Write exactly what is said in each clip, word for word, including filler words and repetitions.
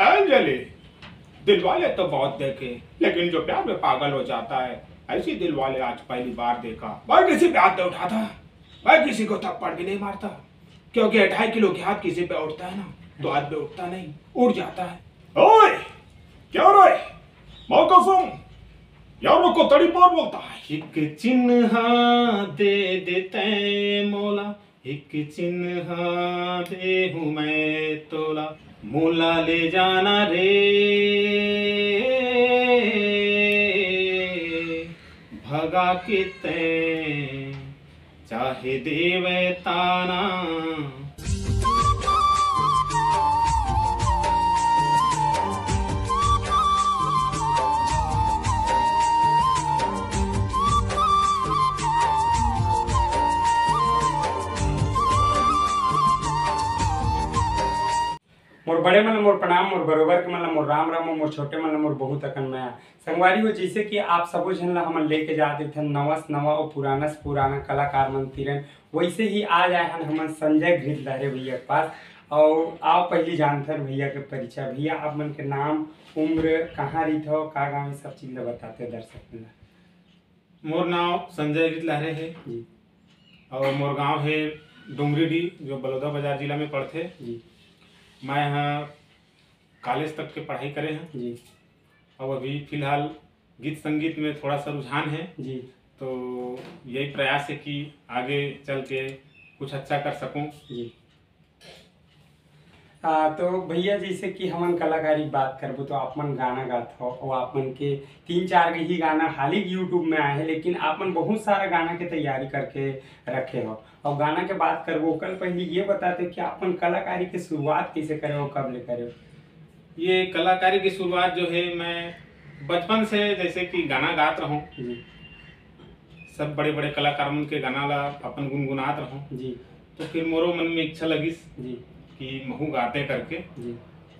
अंजलि, दिल वाले तो बहुत देखे, लेकिन जो प्यार में पागल हो जाता है, ऐसी दिल वाले आज पहली बार देखा। मैं किसी पे हाथ नहीं उठाता, मैं किसी को थप्पड़ भी नहीं मारता, क्योंकि ढाई किलो के हाथ किसी पे उठता है ना, तो हाथ पे उठता नहीं, उठ जाता है। ओए, क्या रे? माँ कसम, यार लोग को तड़ी पार बोलता है। एक चिन्हा दे देते मोला, एक चिन्हा दे हूँ मैं तोला, मोला ले जाना रे, भगा के तैं चाहे देवे ताना। मोर बड़े मन ल मोर प्रणाम, मोर बरोबर के मन ल मोर राम राम, अउ मोर छोटे मन ल मोर बहुत अकन मया। संगवारी हो, जइसे कि आप सबो झन ल हमन लेके जात रहिथन नवा से नवा अउ पुराना से पुराना कलाकार मन तीरन, वइसे ही आज आए हन हमन संजय घृत लहरे भैया के पास। अउ आओ पहिली जानथन भैया के परिचय। भैया, आप मन के नाम, उम्र, कहाँ रहिथव, का गाँव, ये सब चीज ल बताते दर्शक मन ल। मोर नाव संजय गित लहरे हे जी। अउ मोर गांव हे डोंगरीडीह, जो बलौदा बाजार जिला में पड़थे। जी। मैं ह कॉलेज तक के पढ़ाई करे हंव जी। अउ अभी फिलहाल गीत संगीत में थोड़ा सा रुझान हे। जी। तो यही प्रयास हे कि आगे चल के कुछ अच्छा कर सकूं। जी। आ, तो भैया, जइसे कि हमन कलाकारी के बात करबो, तो आप मन गाना गात हव, अउ आप मन के तीन चार गो ही गाना हाल ही YouTube में आए हे, लेकिन आप मन बहुत सारा गाना के तैयारी करके रखे हव। अउ गाना के बात करबो, ओकर पहले ये बताते कि आप मन कलाकारी के शुरुआत कइसे करे हव, कब ले करे हव? ये कलाकारी की शुरुआत जो है, मैं बचपन से जैसे कि गाना गात रहूं, जी। सब बड़े-बड़े कलाकार मन के गाना ला अपन गुनगुनात रहूं। जी। तो फिर मोरो मन में इच्छा लगिस जी। कि महू गाते करके। जी।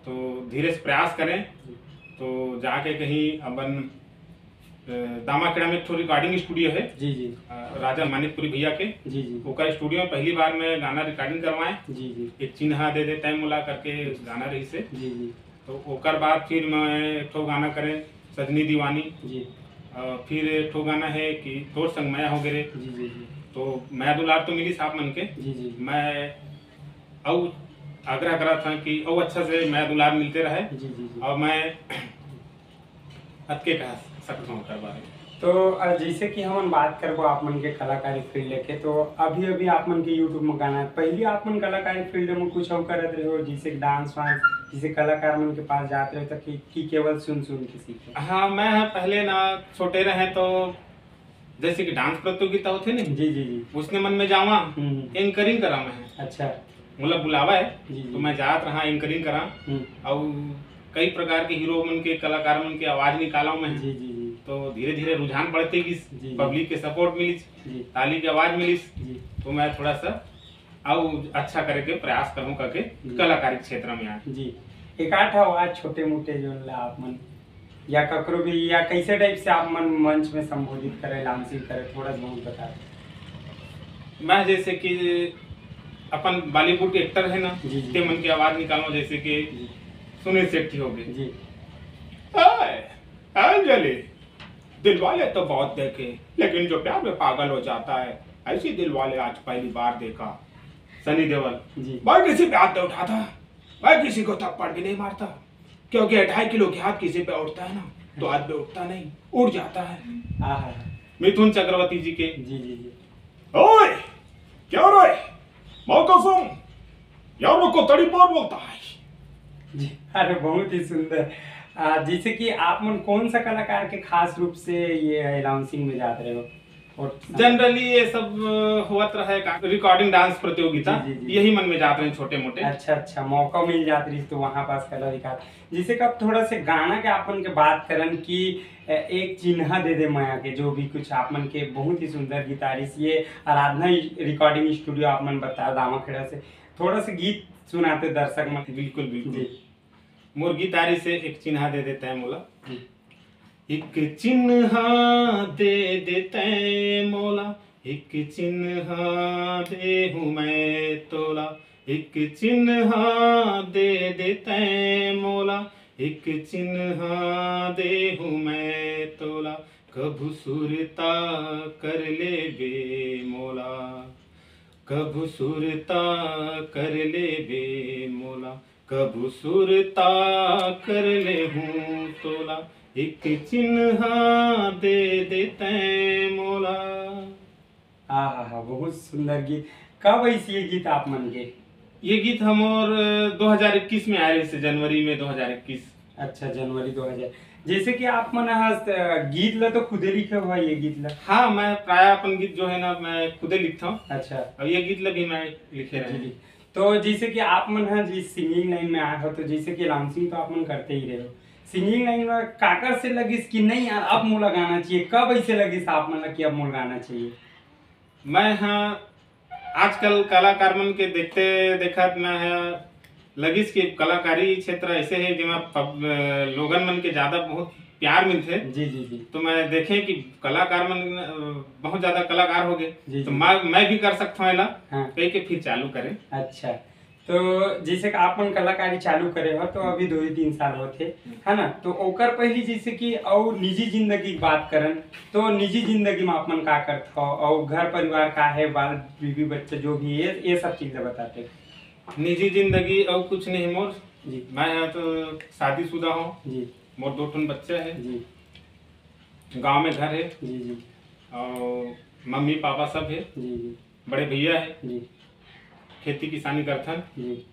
तो धीरे से प्रयास करें। जी। तो जाके कहीं अपन, अ, दामाखेड़ा में एक ठो recording studio है। जी, जी। अ, राजा मानिकपुरी भैया के। जी, जी। ओकर studio में पहली बार मैं गाना recording करवाए। जी, जी। एक चिन्हा दे दे तैं मोला करके गाना रहिसे। जी, जी। तो ओकर बाद फिर मैं एक ठो गाना करें, सजनी दीवानी। जी। अ, फिर एक ठो गाना है कि तोर संग मया हो गे रे। जी, जी, जी। तो मया दुलार तो मिलिस आप मन के। जी, जी। मैं अउ आग्रह करत हंव कि अउ अच्छा से मया दुलार मिलते रहे। जी, जी, जी। अउ मैं अतके कह सकत हंव ओकर बारे में। तो, अ, जइसे कि हमन बात करबो आप मन के कलाकारी field के, तो अभी-अभी आप मन के YouTube में गाना है। पहली आप मन कलाकारी field में कुछ अउ करत रहे हो, जइसे dance वांस, जइसे कलाकार मन के पास जात रहे हो, तो कि, कि केवल सुन-सुन के सीखे? हाँ, मैं ह पहले ना छोटे रहे तो जैसे कि dance प्रतियोगिता होथे नहीं, जी, जी, जी। उसने मन में जावा, हम्म। Anchoring करा मैं। अच्छा। मोला बुलावा है, जी, जी। तो मैं जात रहा anchoring करा। हम्म। अउ कई प्रकार के hero मन के, कलाकार मन के आवाज निकाला मैं। जी, जी, जी। तो धीरे-धीरे रुझान बढ़ते गिस, जी, जी। Public के support मिलिस, जी। ताली के आवाज मिलिस, जी। तो मैं थोड़ा सा अउ अच्छा करे के प्रयास करूं करके जी। कलाकारी क्षेत्र में आए। जी। एक आध आवाज छोटे मोटे जो ला आप मन या ककरो भी, या कैसे type से आप मन मंच में संबोधित करे, launching करे, थोड़ा सा बहुत बता दें। मैं जैसे कि अपन Bollywood के actor है ना, जी, जी। ते मन के आवाज निकालो, जैसे कि जी। सुनील शेट्टी हो गए। जी। हाय, अंजलि, दिल वाले तो बहुत देखे, लेकिन जो प्यार में पागल हो जाता है, ऐसी दिल वाले आज पहली बार देखा। सनी देओल, जी। मैं किसी पे हाथ नहीं उठाता, मैं किसी को थप्पड़ भी नहीं मारता, क्योंकि ढाई किलो के हाथ किसी पे उठता है ना, तो हाथ पे उठता नहीं, उठ जाता है। आहा। मिथुन चक्रवर्ती जी के। जी, जी, जी। ओए, क्या रे? माँ कसम, यार लोग को तड़ी पार बोलता है। जी, अरे बहुत ही सुंदर। आ, जैसे कि आप मन कौन सा कलाकार के खास रूप से ये launching में जात रहे हो? और generally ये सब, अ, होत रहे का, recording dance प्रतियोगिता, जी, जी, जी। यही मन में जात रहे छोटे मोटे। अच्छा, अच्छा, मौका मिल जात रही तो वहाँ पास कला दिखा। जैसे कि अब थोड़ा से गाना के आप मन के बात करन कि, अ, एक चिन्हा दे दे मया के, जो भी कुछ आप मन के बहुत ही सुंदर गीतारिस, ये आराधना recording studio आप मन बताया दामाखेड़ा से, थोड़ा से गीत सुनाते दर्शक मन। बिल्कुल, बिल्कुल। जी। मोर गीतारिस एक चिन्हा दे दे तैं मोला। जी। एक चिन्हा दे दे तैं मोला, एक चिन्हा दे हूँ मैं तोला, एक चिन्हा दे दे तैं मोला, एक चिन्हा देहूँ मैं तोला। कभू सुरता कर लेबे मोला, कभू सुरता कर लेबे मोला, कभू सुरता कर लेहूँ तोला। एक चिन्हा दे दे तैं मोला। आहा हा, बहुत सुंदर गीत। कब अइस ये गीत आप मन के? ये गीत हमर दो हज़ार इक्कीस में आए रहिस, जनवरी में दो हज़ार इक्कीस। अच्छा, जनवरी दो हज़ार। जइसे कि आप मन ह, अ, गीत ला तो खुदे लिखे हो ये गीत ला? हाँ, मैं प्राय अपन गीत जो है ना, मैं खुदे लिखता हूँ। अच्छा। और ये गीत ला भी मैं लिखे रहे जी, हैं। जी। तो जइसे कि आप मन ह जी सिंगिंग लाइन में आए हो, तो जइसे कि अनाउंसिंग तो आप मन करते ही रहे हो, सिंगिंग लाइन में काकर से लगिस कि नहीं यार, अब मोला गाना चाहिए? कब अइसे लगिस आप मन ला कि अब मोला गाना चाहिए? मैं ह आजकल कलाकार मन के देखते देखत मैं ह लगिस कि कलाकारी क्षेत्र ऐसे है जेमा पब-, लोगन मन के ज्यादा बहुत प्यार मिलथे। जी, जी, जी। तो मैं देखे कि कलाकार मन, अ, बहुत ज्यादा कलाकार हो गए, जी, तो जी। मैं, मैं भी कर सकता हूँ एला, हाँ। कह के फिर चालू करे। अच्छा, तो जैसे कि आप मन कलाकारी चालू करे हो, तो अभी दो ही तीन साल होथे, हम्म। है ना? तो ओकर पहली जैसे कि अउ निजी जिंदगी की बात करन, तो निजी जिंदगी में आप मन का करत हो, अउ घर परिवार का है, बाल बीवी बच्चा जो भी है, ये सब चीजें बताते। निजी जिंदगी अउ कुछ नहीं मोर। जी। मैं ह तो शादीशुदा हूँ। जी। मोर दो ठन बच्चा है। जी। गांव में घर है। जी, जी। और मम्मी पापा सब है। जी, जी। बड़े भैया है। जी। खेती किसानी करथन। जी।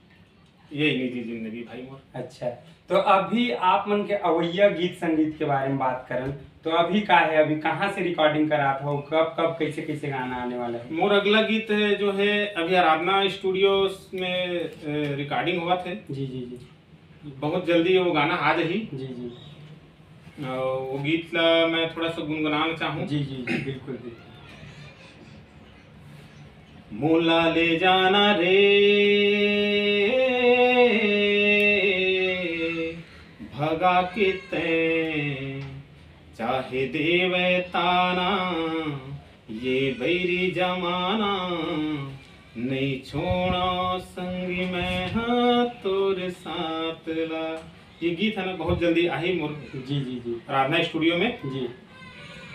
यही निजी जिंदगी भाई मोर। अच्छा, तो अभी आप मन के अवैया गीत संगीत के बारे में बात करन, तो अभी का है, अभी कहाँ से रिकॉर्डिंग करात हो, कब, कब, कैसे, कैसे गाना आने वाला है? मोर अगला गीत है जो है अभी आराधना स्टूडियो में, अ, रिकॉर्डिंग हुआ थे। जी, जी, जी। बहुत जल्दी वो गाना आ जाही। जी, जी। अ, वो गीत ला मैं थोड़ा सा गुनगुनाना चाहूँ। जी, जी, जी, बिल्कुल, बिल्कुल। मोला ले जाना रे भगा के तैं, चाहे देवे ताना ये बैरी जमाना, नहीं छोड़ा संगी मैं हाँ तोर साथ ला। ये गीत है ना, बहुत जल्दी आही मोर जी, जी, जी। आराधना स्टूडियो में। जी।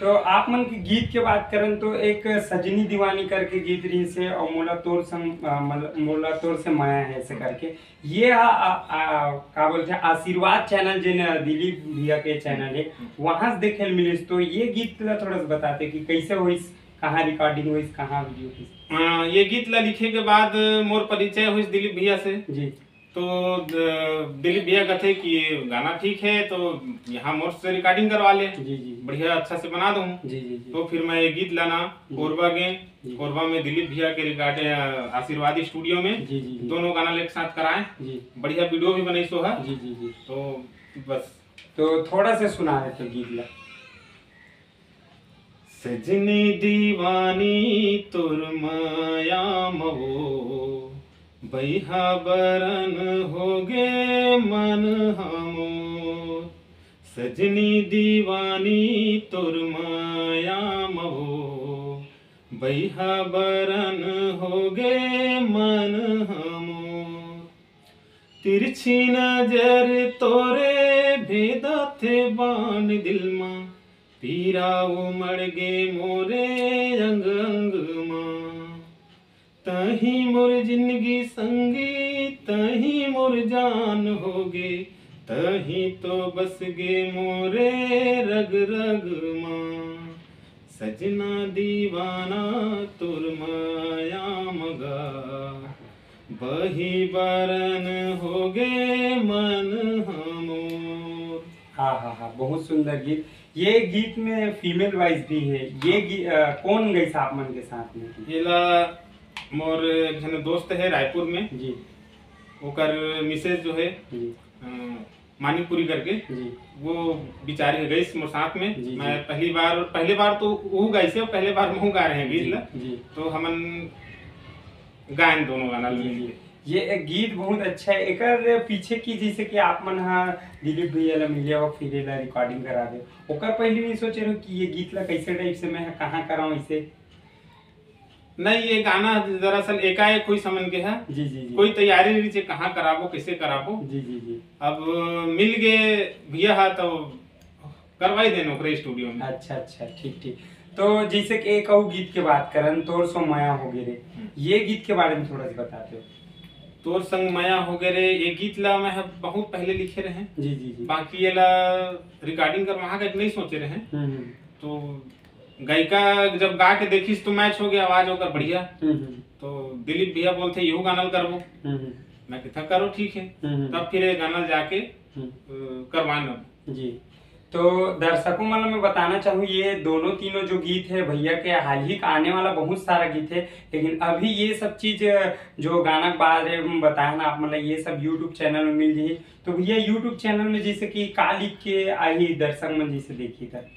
तो आप मन के गीत के बात करन तो एक सजनी दीवानी करके गीत रहिस हे और मोला तोर संग, अ, मल-, मोला तोर से माया है ऐसे करके। ये आ, आ, आ, का बोलथे, आशीर्वाद चैनल जेन दिलीप भैया के चैनल है, हम्म। वहां से देखे ल मिलिस। तो ये गीत ला थोड़ा सा बताते कि कैसे होइस, कहाँ रिकॉर्डिंग होइस, कहाँ वीडियो होइस? अ, ये गीत ला लिखे के बाद मोर परिचय होइस दिलीप भैया से। जी। तो द-, दिलीप भैया कहते कि ये गाना ठीक है, तो यहाँ मोर से रिकॉर्डिंग करवा ले, जी, जी, जी। बढ़िया अच्छा से बना दूँ। जी, जी, जी। तो फिर मैं ये गीत लाना जी। कोरबा गए, जी। कोरबा में दिलीप भैया के रिकॉर्ड, अ, आशीर्वादी स्टूडियो में जी, जी, जी। दोनों गाना एक साथ कराए। जी। बढ़िया वीडियो भी बनाई सो है। जी, जी, जी। तो बस। तो थोड़ा से सुना देते गीत ला। सजनी दीवानी तोर माया मवो, बइहा बरन होगे मन हमो। सजनी दीवानी तोर माया मवो, बइहा बरन होगे मन हमो। तिरछी नजर तोरे भेदाथे बान दिल मा, पीरा उमड़ गे मोरे अंग अंग मा। तहीं मोर जिंदगी संगी, तहीं मोर जान होगे, तहीं तो बस गे मोरे रग रग मा। सजना दीवाना तोर माया मगा, बही बरन होगे मन हमोर। हाँ, हाँ, हाँ, बहुत सुंदर गीत। ये गीत में फीमेल वॉइस भी है। ये गी-, अ, कौन गइस आप मन के साथ में? एला मोर एक झन दोस्त है रायपुर में, जी। ओकर मिसेज जो है, जी। अ, मानिकपुरी करके, जी। वो बिचारी है गइस मोर साथ में। जी, मैं जी। पहली बार, पहले बार तो वो गाइस है, पहले बार महू गा रहे हैं गीत जी, ला। जी। तो हमन गायन दोनों गाना जी, जी। लेंगे। ये एक गीत बहुत अच्छा है। एकर पीछे की जैसे कि आप मन हा दिलीप भैया ला मिले हो, फिर एला रिकॉर्डिंग करा दे, ओकर पहले नहीं सोचे रहो कि ये गीत ला कैसे टाइप से मैं कहाँ कराऊँ इसे? नहीं, ये गाना दरअसल एकाएक होइस हमन के ह। जी, जी, जी। कोई तैयारी नहीं रहिसे, कहाँ कराबो, कैसे कराबो। जी, जी, जी। अब मिल गए भैया ह तो करवाई देन ओकरे studio में। अच्छा, अच्छा, ठीक, ठीक। तो जैसे कि एक अउ गीत के बात करन, तोर संग मया होगे रे, हम्म। ये गीत के बारे में थोड़ा सा बताते हो। तोर संग मया होगे रे, ये गीत ला मैं ह बहुत पहले लिखे रहे। जी, जी, जी। बाकी ये ला recording करवाहा का नहीं सोचे रहे। हम्म, हम्म। तो गायिका जब गा के देखिस तो match हो गया, आवाज ओकर बढ़िया। हम्म, हम्म। तो दिलीप भैया बोलथे, "यहू गाना ल करबो।" हम्म, हम्म। मैं कहा, "करो, ठीक है।" हम्म, हम्म। तब फिर ये गाना ल जाके, हम्म। अ, करवान। जी, तो दर्शकों मन ल मैं बताना चाहूँ, ये दोनों तीनों जो गीत है भैया के हाल ही का आने वाला बहुत सारा गीत है, लेकिन अभी ये सब चीज जो गाना के बारे में बताया ना आप, मतलब ये सब YouTube channel में मिल जाही। तो भैया YouTube channel में जैसे कि का लिख के आही दर्शक मन जैसे देखी त?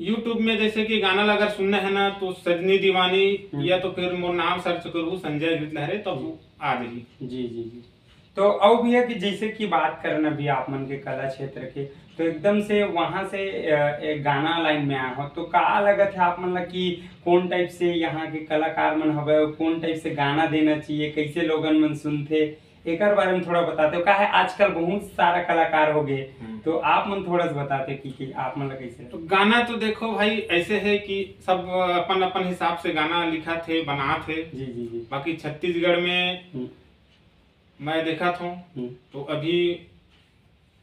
YouTube में जैसे कि गाना ला अगर सुनना है ना तो सजनी दीवानी हम्म। या तो फिर मोर नाम search करू संजय अमृत लहरे तो जी। आ जाही। जी, जी, जी। तो अउ भैया कि जैसे कि बात करन अभी आप मन के कला क्षेत्र के, तो एकदम से वहाँ से, अ, एक गाना line में आए हो, तो का लगत है आप मन ला कि कौन type से यहाँ के कलाकार मन हवे, कौन type से गाना देना चाहिए, कैसे लोगन मन सुनथे, एकर बारे में थोड़ा बताते हो? का है आजकल बहुत सारा कलाकार हो गए, हम्म। तो आप मन थोड़ा सा बताते कि, कि आप मन ला कैसे? तो गाना तो देखो भाई, ऐसे है कि सब अपन अपन हिसाब से गाना लिखत हे, बनात हे। जी, जी, जी। बाकी छत्तीसगढ़ में हम्म। मैं देखत हूँ, हम्म। तो अभी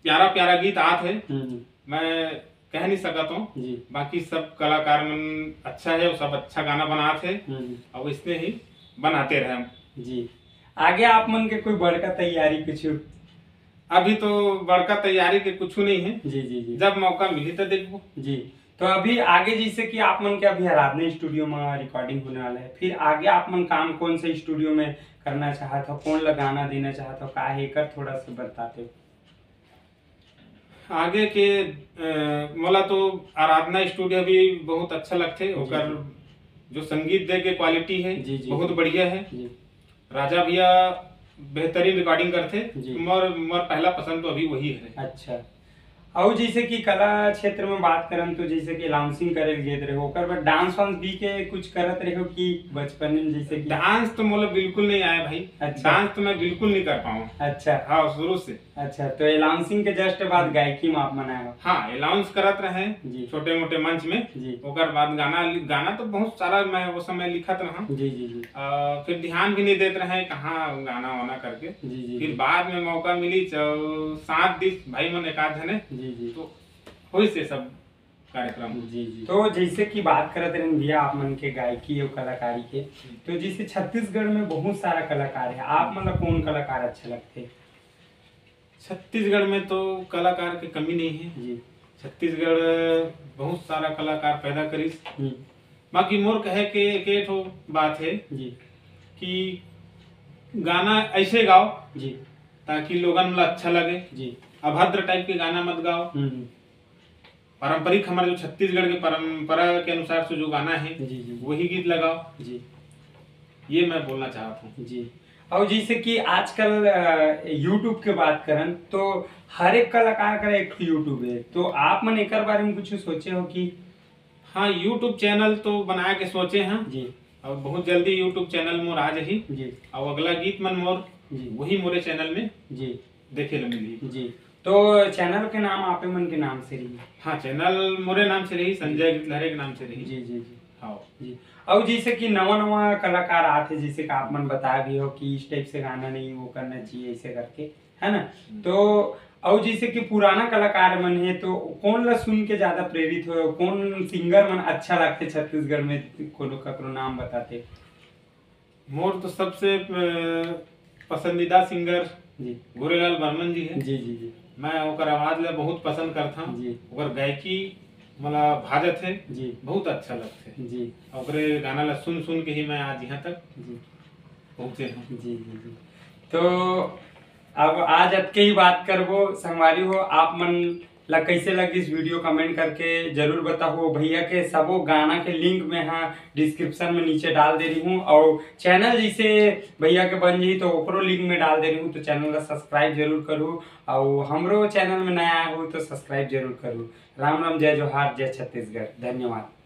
प्यारा प्यारा गीत आत हे। हम्म, हम्म। मैं कह नहीं सकत हूँ। जी। बाकी सब कलाकार मन अच्छा है और सब अच्छा गाना बनात हे हम्म, हम्म। और इसने ही बनाते रहे। जी। आगे आप मन के कोई बड़का तैयारी कुछ? अभी तो बड़का तैयारी के कुछ नहीं है। जी, जी, जी। जब मौका मिली तो देखबो। जी। तो अभी आगे जैसे कि आप मन के अभी आराधना studio में recording होने वाला है, फिर आगे आप मन काम कौन से studio में करना चाहत हो, कौन ला गाना देना चाहत हो, का है, एकर थोड़ा सा बताते हो? आगे के, अ, मोला तो आराधना studio भी बहुत अच्छा लगथे, जी, ओकर जी। जो संगीत दे के quality है, जी, जी, बहुत जी। बढ़िया है। जी। राजा भैया बेहतरीन recording करथे, जी। मोर, मोर पहला पसंद तो अभी वही है। अच्छा, अउ जैसे कि कला क्षेत्र में बात करन तो जैसे कि announcing करे ल गेत रहे हो, ओकर बाद dance वांस भी के कुछ करत रहे हो कि बचपन में जैसे कि? Dance तो मोला बिल्कुल नहीं आया भाई। अच्छा। Dance तो मैं बिल्कुल नहीं कर पाऊँ। अच्छा। हाँ, शुरू से। अच्छा, तो announcing के just बाद गायकी में आप मन आए हो? हाँ, announce करत रहे जी। छोटे मोटे मंच में। जी। ओकर बाद गाना, गाना तो बहुत सारा मैं वो समय लिखत रहा। जी, जी, जी। अ, फिर ध्यान भी नहीं देत रहे कहाँ गाना वाना करके। जी, जी, फिर जी। बाद में मौका मिली, चौ-, सात दिस भाई मन एकाध झने। जी, जी। तो होइस हे सब कार्यक्रम। जी, जी। तो जैसे कि बात करत रहन भैया आप मन के गायकी और कलाकारी के, हम्म। तो जैसे छत्तीसगढ़ में बहुत सारा कलाकार है, आप मन ला कौन कलाकार अच्छा लगथे? छत्तीसगढ़ में तो कलाकार के कमी नहीं है। जी। छत्तीसगढ़ बहुत सारा कलाकार पैदा करिस। हम्म। बाकी मोर कहे के एके ठो बात है जी। कि गाना ऐसे गाओ जी। ताकि लोगन ला अच्छा लगे। जी। अभद्र type के गाना मत गाओ। हम्म। पारंपरिक हमारे जो छत्तीसगढ़ के परंपरा के अनुसार से जो गाना है, जी, जी, जी। वही गीत लगाओ। जी। ये मैं बोलना चाहता हूँ। जी। और जैसे कि आजकल, अ, YouTube के बात करन तो हर एक कलाकार का एक YouTube है, तो आप मन एकर बारे में कुछ सोचे हो कि? हाँ, YouTube channel तो बनाए के सोचे हैं। जी। और बहुत जल्दी YouTube channel मोर आ जाही। जी। और अगला गीत मन मोर जी। वही मोरे channel में जी। देखे ल मिलही। जी। तो channel के नाम आपे मन के नाम से रही? हाँ, channel मोरे नाम से रही, संजय गितलहरे के नाम से रही। जी, जी, जी। हाँ। जी। और जैसे कि नवा नवा कलाकार आथे, जैसे कि आप मन बताए भी हो कि इस type से गाना नहीं, वो करना चाहिए, ऐसे करके, है ना? हम्म। तो और जैसे कि पुराना कलाकार मन है, तो कौन ला सुन के ज्यादा प्रेरित हो, कौन singer मन अच्छा लगते छत्तीसगढ़ में, कोनो ककरो नाम बताते? मोर तो सबसे, अ, पसंदीदा singer जी। गोरेलाल बर्मन जी है। जी, जी, जी। मैं ओकर आवाज ला बहुत पसंद करता हूँ। जी। ओकर गायकी मोला भाजत है। जी। बहुत अच्छा लगथे। जी। ओकरे गाना ला सुन सुन के ही मैं आज यहाँ तक जी। पहुँचे हूँ। जी, जी, जी। तो अब आज अतके ही बात करबो। संगवारी हो, आप मन ला कैसे लगिस video, comment करके जरूर बताओ। भैया के सबो गाना के link में हाँ description में नीचे डाल दे रही हूँ, और channel जैसे भैया के बन जाही तो ओकरो link में डाल दे रही हूँ, तो channel ला subscribe जरूर करू, और हमरो channel में नया आए हो तो subscribe जरूर करू। राम राम, जय जोहार, जय छत्तीसगढ़, धन्यवाद।